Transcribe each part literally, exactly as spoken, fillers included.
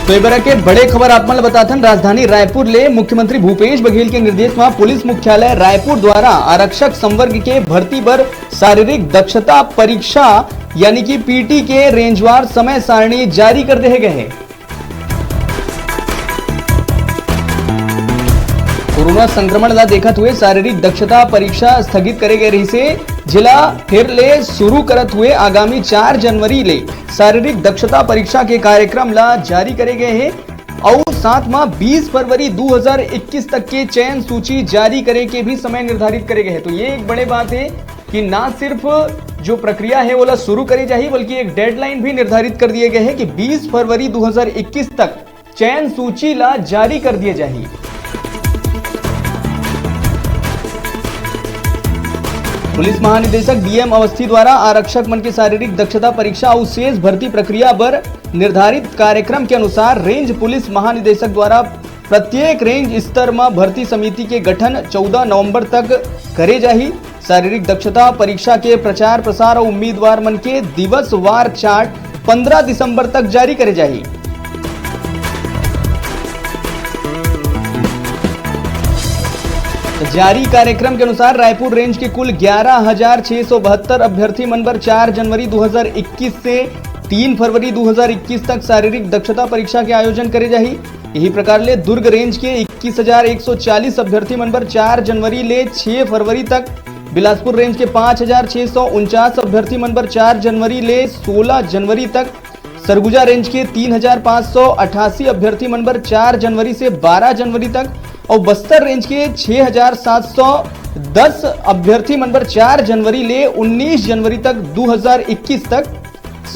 तो ए बेरा के बड़े खबर आप मन ल बताथन राजधानी रायपुर ले। मुख्यमंत्री भूपेश बघेल के निर्देश म पुलिस मुख्यालय रायपुर द्वारा आरक्षक संवर्ग के भर्ती बर शारीरिक दक्षता परीक्षा यानी कि पीटी के रेंजवार समय सारणी जारी कर देहे गए हे। कोरोना संक्रमण ला देखत हुए शारीरिक दक्षता परीक्षा स्थगित करे गए रहिसे, जेला फिर ले शुरू करत हुए आगामी चार जनवरी ले शारीरिक दक्षता परीक्षा के कार्यक्रम ला जारी करे गए हे। अउ साथ म बीस फरवरी दू हजार इक्कीस तक के चयन सूची जारी करे के भी समय निर्धारित करे गए हे। तो ये एक बड़े बात हे कि ना सिर्फ जो प्रक्रिया हे, ओला शुरू करे जाही, बल्कि एक डेडलाइन भी निर्धारित कर दिए गए हे कि बीस फरवरी दू हजार इक्कीस तक चयन सूची ला जारी कर दिए जाही। पुलिस महानिदेशक डीएम अवस्थी द्वारा आरक्षक मन के शारीरिक दक्षता परीक्षा अउ शेष भर्ती प्रक्रिया बर निर्धारित कार्यक्रम के अनुसार रेंज पुलिस महानिदेशक द्वारा प्रत्येक रेंज स्तर म भर्ती समिति के गठन चौदह नवंबर तक करे जाही। शारीरिक दक्षता परीक्षा के प्रचार प्रसार अउ उम्मीदवार मन के दिवसवार चार्ट पंद्रह दिसंबर तक जारी करे जाही। जारी कार्यक्रम के अनुसार रायपुर रेंज के कुल ग्यारह हजार छह सौ बहत्तर अभ्यर्थी मन बर चार जनवरी दो हज़ार इक्कीस से तीन फरवरी दो हज़ार इक्कीस तक शारीरिक दक्षता परीक्षा के आयोजन करे जाही। यही प्रकार ले दुर्ग रेंज के इक्कीस हजार एक सौ चालीस अभ्यर्थी मन बर चार जनवरी ले छह फरवरी तक, बिलासपुर रेंज के पाँच हजार छह सौ उनचास अभ्यर्थी मन बर चार जनवरी ले सोलह जनवरी तक, सरगुजा रेंज के तीन हजार पाँच सौ अठासी अभ्यर्थी मन बर चार जनवरी से बारह जनवरी तक अउ बस्तर रेंज के छह हजार सात सौ दस अभ्यर्थी मन बर चार जनवरी ले उन्नीस जनवरी तक दो हज़ार इक्कीस तक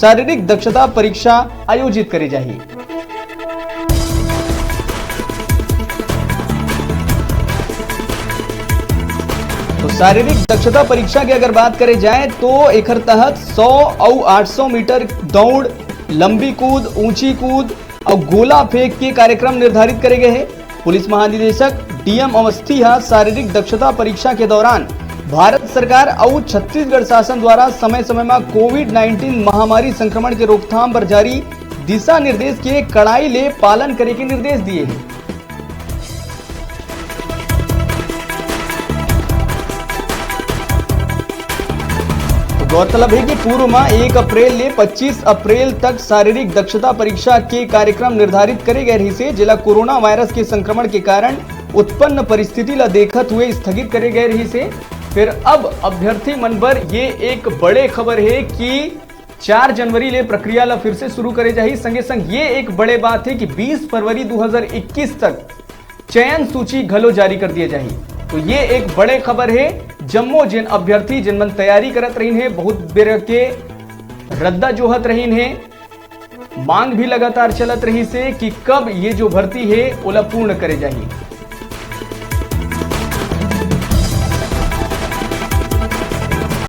शारीरिक दक्षता परीक्षा आयोजित करे जाही। तो शारीरिक दक्षता परीक्षा के अगर बात करे जाए तो एकर तहत सौ अउ आठ सौ मीटर दौड़, लंबी कूद, ऊंची कूद अउ गोला फेंक के कार्यक्रम निर्धारित करे गए हे। पुलिस महानिदेशक डीएम अवस्थी ह शारीरिक दक्षता परीक्षा के दौरान भारत सरकार अउ छत्तीसगढ़ शासन द्वारा समय-समय म कोविड नाइनटीन महामारी संक्रमण के रोकथाम बर जारी दिशा निर्देश के कड़ाई ले पालन करे के निर्देश दिए हे। तो गौरतलब हे कि पूर्व म एक अप्रैल ले पच्चीस अप्रैल तक शारीरिक दक्षता परीक्षा के कार्यक्रम निर्धारित करे गए रहिसे, जेला कोरोना वायरस के संक्रमण के कारण उत्पन्न परिस्थिति ला देखत हुए स्थगित करे गए रहिसे। फिर अब अभ्यर्थी मन बर ये एक बड़े खबर हे कि चार जनवरी ले प्रक्रिया ला फिर से शुरू करे जाही। संगे संग ये एक बड़े बात हे कि बीस फरवरी दो हज़ार इक्कीस तक चयन सूची घलो जारी कर दिए जाही। तो ये एक बड़े खबर हे। जम्मो जेन अभ्यर्थी, जेन मन तैयारी करत रहिन हे, बहुत बेर के रद्दा जोहत रहिन हे, मांग भी लगातार चलत रहिसे कि कब ये जो भर्ती हे, ओला पूर्ण करे जाही।